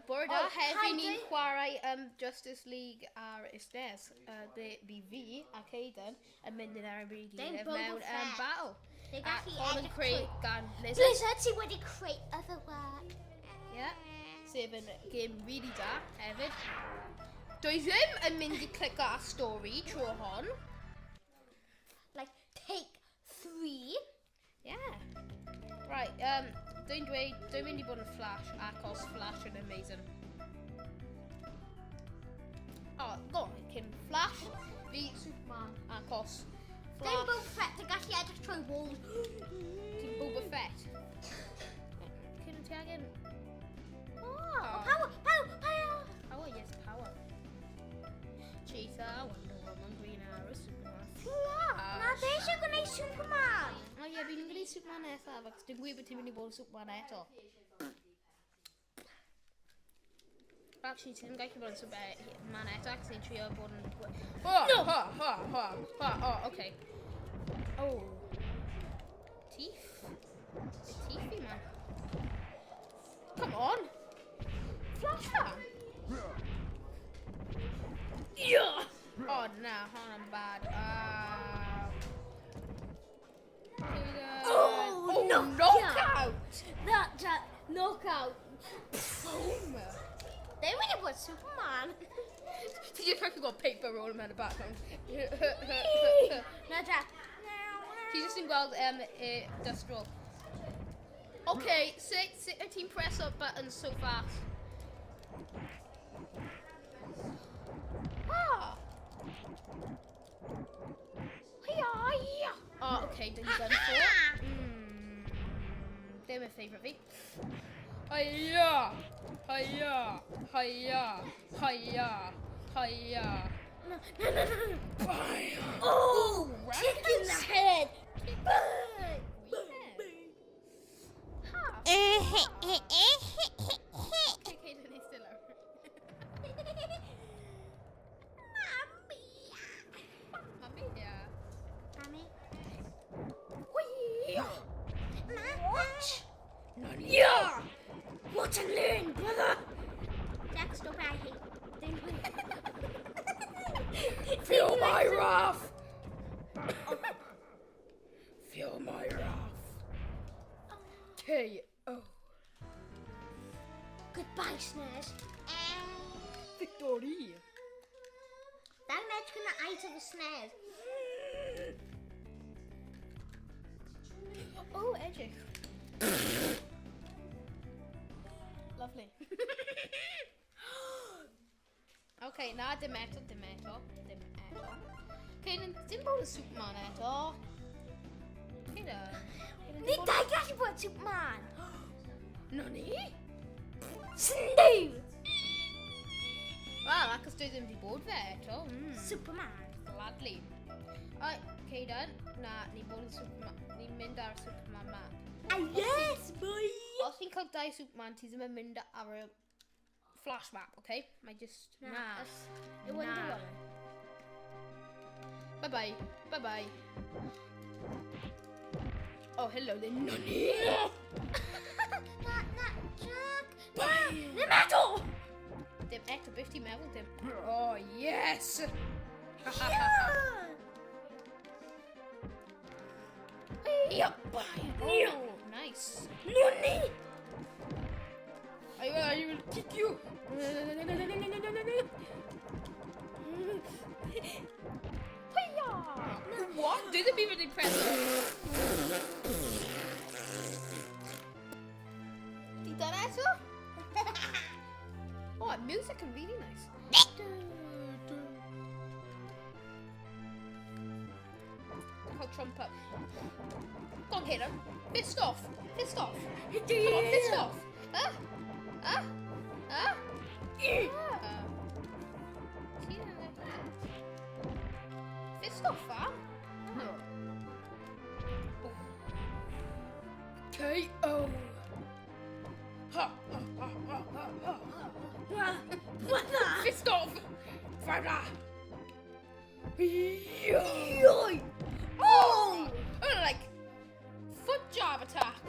Bore da, Oh, heddi hi, ni'n Dave. chwarae Justice League ar y SNES. By fi a Caden yn mynd yn erbyn ei Dim gilydd Boba mewn Fett. battle. They A gallu hon yn edrych creu trwy- gan Blizzard. Blizzard sydd wedi creu other work. Yeah. Sef yn game really da hefyd. Dwi ddim yn mynd i clico ar story trwy hon. Like, take three. Yeah. Right, dwi'n dweud, dwi'n mynd i bod yn Flash achos Flash yn amazing. Oh, go on, cyn Flash, fi Superman achos Dim Flash. Boba Fett, dwi'n gallu edrych trwy walls. Ti'n Boba Fett. Cyn ti angen... Oh, Power, power, power. Power, yes, power. Cheetah, Wonder Woman, Green Arrow, Superman, Flash. Na, fe eisiau gwneud Superman. O ie, fi'n gwneud Superman nesaf, ac dwi'n gwybod bod ti'n mynd i bod yn Superman eto. Actually, ti ddim gallu bod yn Superman eto, ac ti'n trio bod yn... Oh, no! Ha, ha, ha, ha, oh, okay. Oh. Teeth. Y teeth i man. Come on! Flash man! Yeah! Oh, na, hwnna'n bad. Ah. Oh, oh, knockout. Knockout! That knockout. Boom! They wedi bod Superman. Ti just gallu gweld paper roll mewn y background. Na, Jack. Ti just yn gweld e, dust roll. Okay, sut wyt ti'n press up button so fast? Ah! Hiya, hiya! Oh, okay, dyn ni done for. Ddim y favourite fi. Hiya! Hiya! Hiya! Hiya! Hiya! No, no, no, no, no. Bam! Oh, right. kick in the head. Bang. Ha! Okay, okay, dyn ni still lawr. Mami. Mami, yeah. Mami. Whee! What? Yeah! What and learn, brother. Jack, stop I hate. Feel my wrath! Feel my wrath. K.O. Goodbye, Snares. Victory! That edrych yn eye to the snares. Oh, edrych. Lovely. Okay, na, dim eto, dim eto, dim eto. Okay, dim bod yn Superman eto. Kaden. Ni dau gallu bod Superman. No ni? Sndw! Wel, achos dwi ddim wedi bod fe eto. Superman. Gladly. Oi, Kaden, na, ni'n bod yn Superman. Ni'n mynd ar y Superman map. Ah, yes, boy! Os ti'n cael dau Superman, ti ddim yn mynd ar y Flash map, okay? Mae just... Na. Y Wonder Na. Woman. Bye-bye. Bye-bye. Oh, hello there. Nani? Na, na, Jack. Bam! Ddim eto! Dim eto, beth ti'n meddwl? Dim... Oh, yes! Yeah! Yup. Oh, nice. Nani! I will kick you. Hiya! What? Dwi ddim even in press. Di done eto? Oh, music yn really nice. Cael trumpet. Go on, Caleb. Fist off. Fist off. Come on, fist off. Ah. Ah. Ah. Ah. Ti'n Fist off, fam. Ah. K.O. Ha, ha, ha, ha, ha, ha. Brother! Fist off. Fara. Yoi! Oh! Oh, like foot jab attack.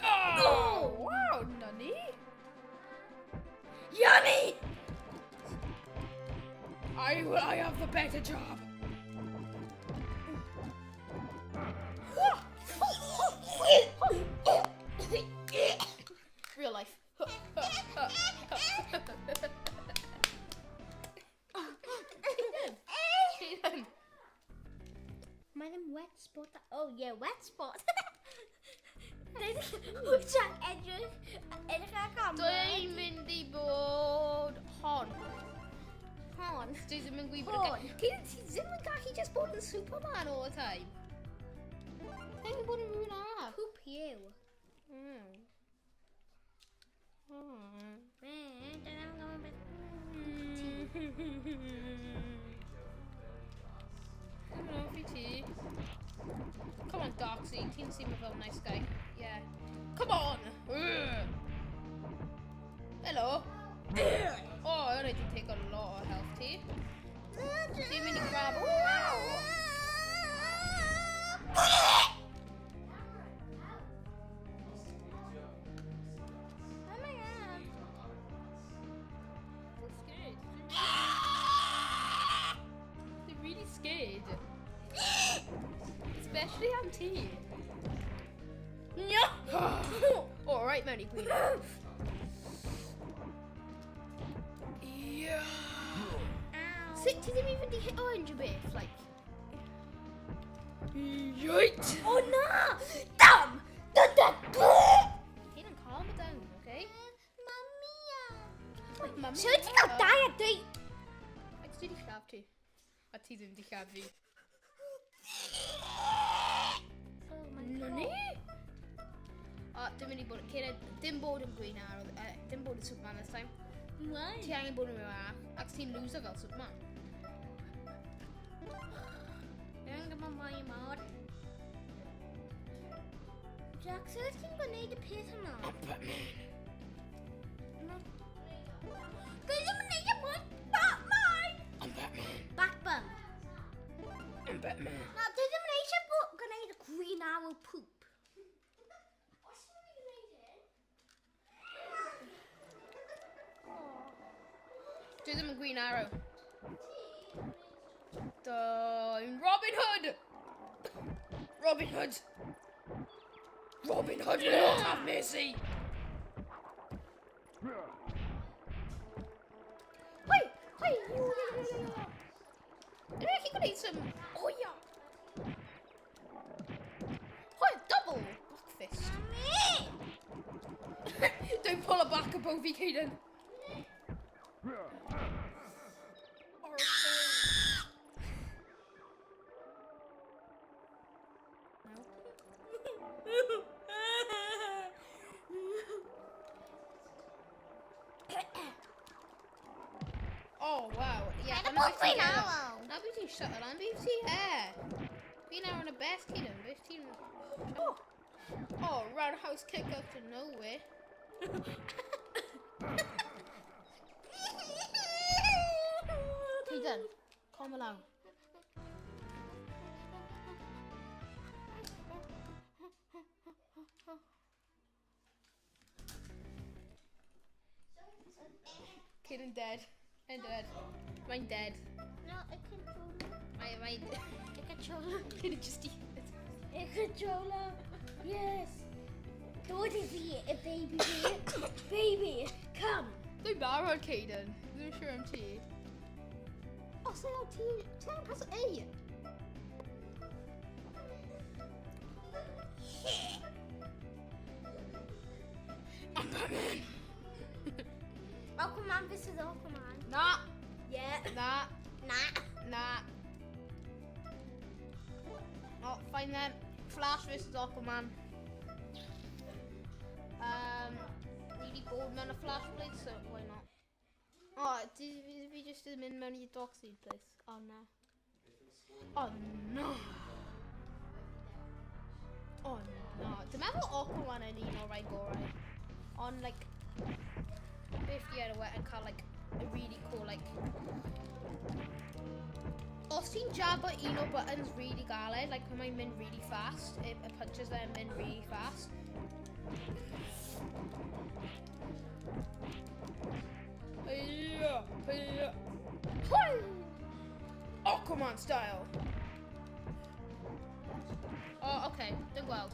Oh! Wow, nani? will, I have the better job. Real life. Kaden. Mae ddim wet spot. Oh yeah, wet spot. Jack edrych, edrych ar camera. Dwi'n mynd i bod hon. Hon. Dwi ddim yn gwybod. Hon. Kaden, ti ddim yn gallu just bod yn Superman all the time. Ti'n angen bod yn rhywun arall. Poop you. Come on, fi ti. Come on, Darkseid. Ti'n seem fel nice guy. Yeah. Come on! Ugh. Hello. Oh, I already take a lot of health ti. Ti'n mynd i grab... Wow! Oh my god. I'm scared. They're really scared. Especially am ti. No! All right, Mary Queen. Yeah. Ow. Sut ti ddim even di hit o unrhyw beth, like... Yeet! Oh na! Dam! Da da da! Kaden, calm it down, okay? Mamia! Mummy. So ti'n cael dau a dwy? A ti di lladd ti. A ti ddim di lladd fi. Oh my Na ni? O, dim mynd i bod... Kaden, dim bod yn Green Arrow, dim bod yn Superman this time. Why? Ti angen bod yn rhywun arall, ac ti'n loser fel Superman. Dwi'n gwybod mwy mawr. Jack, so ti'n gwneud y peth yma? I'm Batman. No. Dwi ddim yn neud y peth Batman! I'm Batman. Batman. I'm Batman. Na, dwi ddim yn eisiau gwneud y Green Arrow poop. Os yw'n gwneud hyn? Dwi ddim yn Green Arrow. Dwi'n Robin Hood! Robin Hood! Robin Hood will not have mercy! Hoi! Hoi! Dwi'n gallu gwneud some... Oh ia! Hoi, double! Back fist. Mami! Don't pull a back above fi, Caden. Oh, wow. Yeah, Paid â na bod beth ti'n Green gael. Arrow. Na beth ti'n shut lan, beth ti e? Fi'n awr yn y best, Caden. Beth ti'n... Oh. Oh, roundhouse kick out of nowhere. Caden, calm down. Caden dead. I'm dead. Mae'n dead. No, y controller. Mae, mae... Y controller. Caden just eat it. Y controller. Yes. Dod i fi, y baby fi. Baby, come. Dwi'n barod, Caden. Dwi'n siŵr am ti. O, so ti... Ti angen press A. I'm Batman. Aquaman versus Aquaman. Na, Yeah. na, Na. na. Oh, fine then. Flash versus Aquaman. Ni wedi bod mewn y Flash place, so why not? Oh, did fi just ddim mynd mewn i Darkseid place? Oh, no. Oh, no. Oh, no. Dwi'n meddwl Aquaman yn un o'r rai gorau. Ond, like, beth di enw e yn cael, like, a really cool, like... Os ti'n jabo un o buttons really galed, like, pan mae'n mynd really fast, y punches there yn mynd really fast. Heia, heia. Hoi! Aquaman style. Oh, okay. Dwi'n gweld.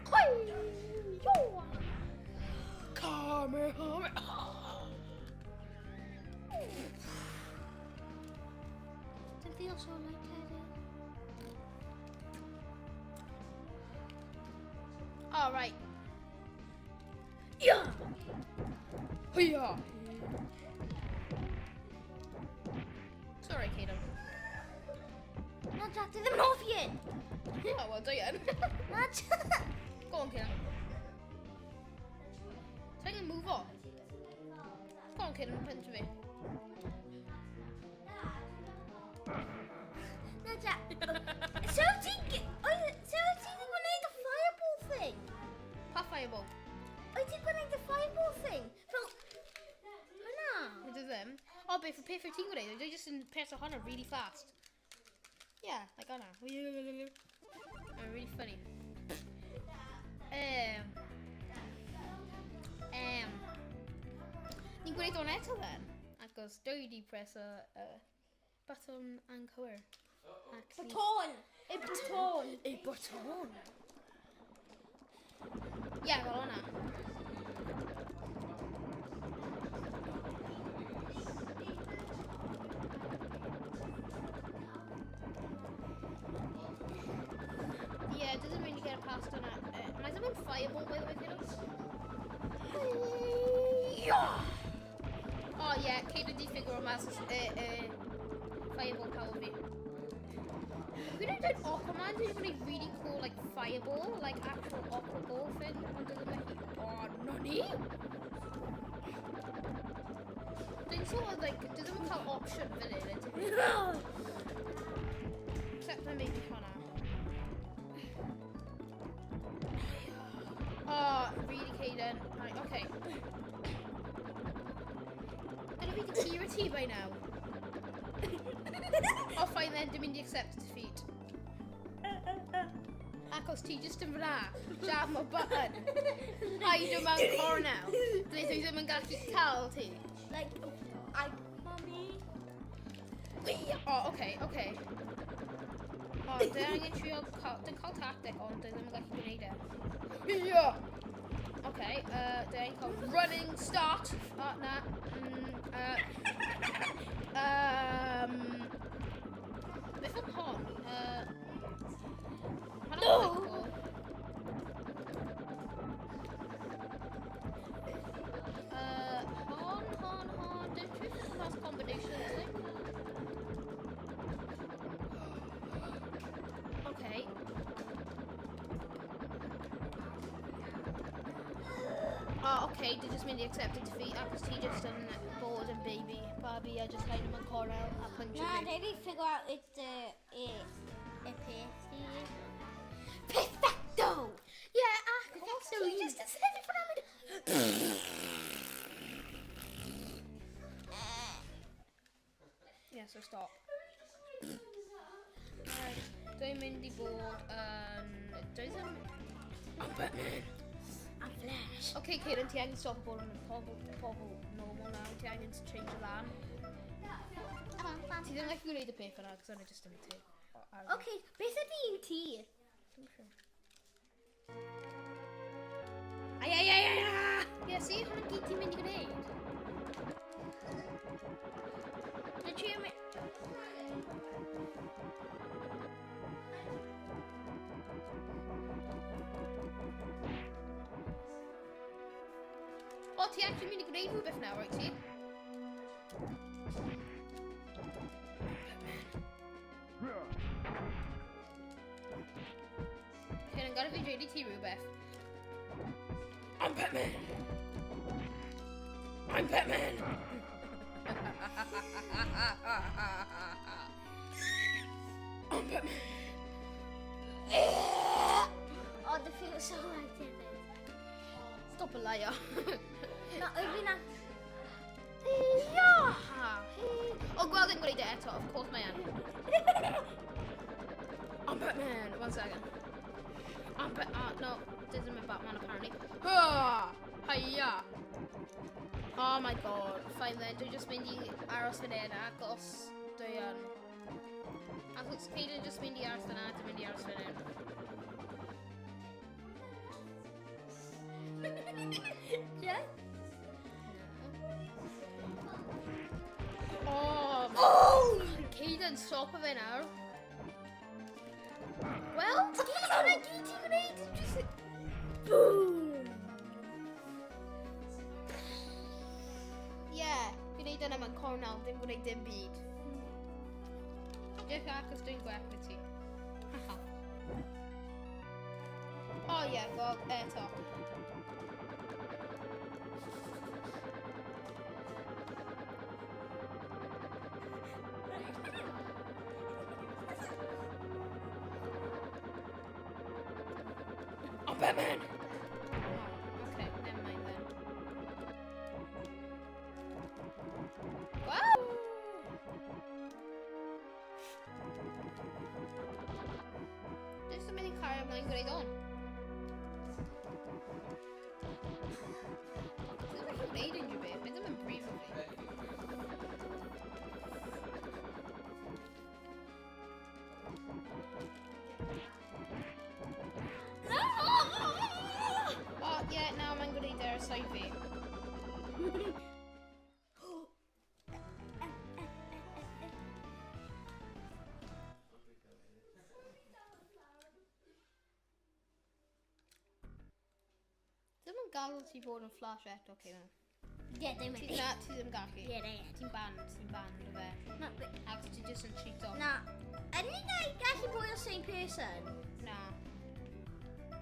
Hoi! Yo! Kamehameha. Dwi'n feel so light-headed. Oh, right. Yeah! Hiya. Sorry, Kaden. Na, Jack, dwi ddim yn hoffi un. Oh, well, do you? Na, Jack. Go on, Kaden. Ti angen move on. Go on, Kaden, punch fi. Na, Jack. So ti'n... So ti'n gwneud y fireball thing? Pa fireball? Wyt ti'n gwneud y fireball thing? Fel... Hwna. Dwi ddim. O, beth peth wyt ti'n gwneud? Dwi just yn peth o hwnna really fast. Yeah, like hwnna. I'm really funny. Ni'n gwneud o'n eto then. Achos dwi wedi preso button anghywir. Actually- Baton! Y baton! Y botwn. Ie, yeah, fel hwnna. Yeah, it doesn't really get past hwnna. Mae ddim yn fireball, by the way, Caleb. Oh, yeah, Caleb di figure mas fireball power fi. Dwi'n dweud Aquaman, dwi'n gwneud really cool, like, fireball, like, actual aqua ball thing, ond dwi ddim yn. Oh, no ni! Dwi'n sort of, like, dwi ddim yn cael option fel hyn, ydw i? Except for maybe hwnna. Oh, really, Caden. Right, okay. Gonna be the ti by now. Oh, fine then, dwi'n mynd i accept defeat. Achos ti just yn fyna, jam o button. Hide mewn cornel. Ble dwi ddim yn gallu cael ti. Like, I... Mummy. Oh, okay. Oh, dwi angen trio cael... Dwi'n cael tactic, ond dwi ddim yn gallu gwneud e. Yeah. Okay, dwi angen cael running start. Oh, na. Beth am hon? Hwnna'n No. quite cool. Hon, hon, hon. Dwi'n trio ffeindio mas combinations, like. Okay. Oh, okay, dwi just mynd i accept defeat achos ti just yn bod yn baby. Barbie a just hide mewn cornel a punch Na, fi. dwi wedi figure out it, y peth i. Perfecto! Yeah, achos ti just yn sefyll fyna mynd. Yeah, so stop. Right, dwi'n mynd i bod yn... Dwi ddim. I'm Batman. I'm Flash. Okay, Caitlin, ti angen stop bod yn pobl normal now. Ti angen change y lan. Ti ddim yn gallu gwneud y peth yna, cos yna just yn ti. Okay, beth ydy un ti? Ai, ai, ai, ai, ai! Yeah, see, hwnna gyd ti'n mynd i gwneud. Dwi trio mynd. O, ti actually mynd i gwneud rhywbeth nawr, wyt ti? Cyn yn gadael fi dweud i ti rhywbeth. I'm Batman! I'm Batman! I'm Batman! Oh, I feel so light-headed. Stop a liar. Na, oedd fi'n. Yeah! O, gweld yn gwneud e eto, of course mae yn. I'm Batman! One second. I'm Bat... Oh, no, this isn't Batman apparently. Ha! Hiya! Oh my God. Fine then, dwi just mynd i aros fan hyn achos dwi yn. Achos Caden just mynd i aros fan hyn, dwi'n mynd i aros fan hyn. Yeah? Oh, my. Oh! Caden, stop fe nawr. Wel, ti gyd hwnna gyd ti'n gwneud? Just. Boom! Yeah, gwneud yna mewn cornel, ddim gwneud dim byd. Diolch achos dwi'n gwell na ti. Haha. Oh yeah, well, eto. Oh, Batman! Oh, okay, never mind then. Wow! Dwi'n just yn mynd i cario ymlaen gwneud hwn. Dwi'n gallu gwneud unrhyw beth, mae ddim yn brifo fi. Oh, yeah, nawr mae'n gwneud e ar y side fi. Ddim yn galw ti fod yn Flash eto, Caitlin. Ie, ddim yn. Na, ti ddim gallu. Ie, ie. Ti'n banned o fe. Na, Ac ti just yn cheato. Na. Ydyn ni'n gallu bod y same person? Na.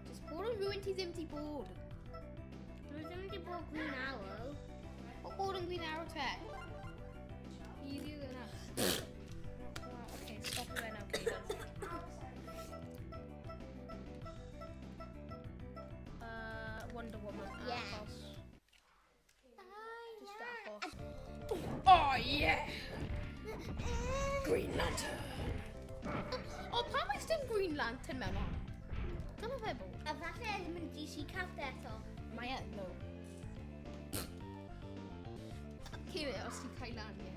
Just bod yn rhywun ti ddim ti bod. Dwi ddim wedi bod Green Arrow. O, bod yn Green Arrow te. Easier than that. Oh, okay, stop it now, Caden. Wonder Woman. Yeah. Achos. Just achos. Oh, yeah! Green Lantern! O, pam oes dim Green Lantern mewn hon? Dyna fe bod. A falle ddim yn DC character eto. Mae e, no. Cymryd, os ti'n cael lan, ie.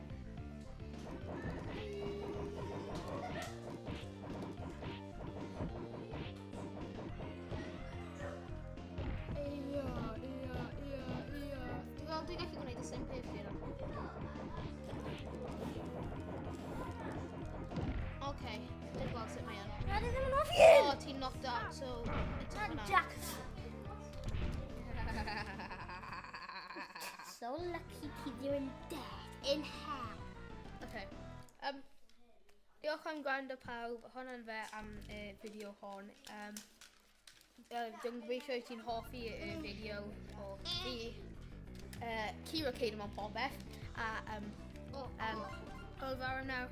Ia. Dwi'n gweld dwi'n gallu gwneud y same peth yna. Okay, dwi'n gweld sut mae yn. Na, dwi ddim yn hoffi O, hyn! ti'n knocked out, so it's Na, hwnna. Jack. So lucky ti ddim yn dead in hell. Okay. Diolch am gwrando pawb. Hwnna'n fe am y fideo hon. Dwi'n gobeithio i ti'n hoffi y fideo o fi. Curo Caden mewn popeth. A hwyl fawr am nawr.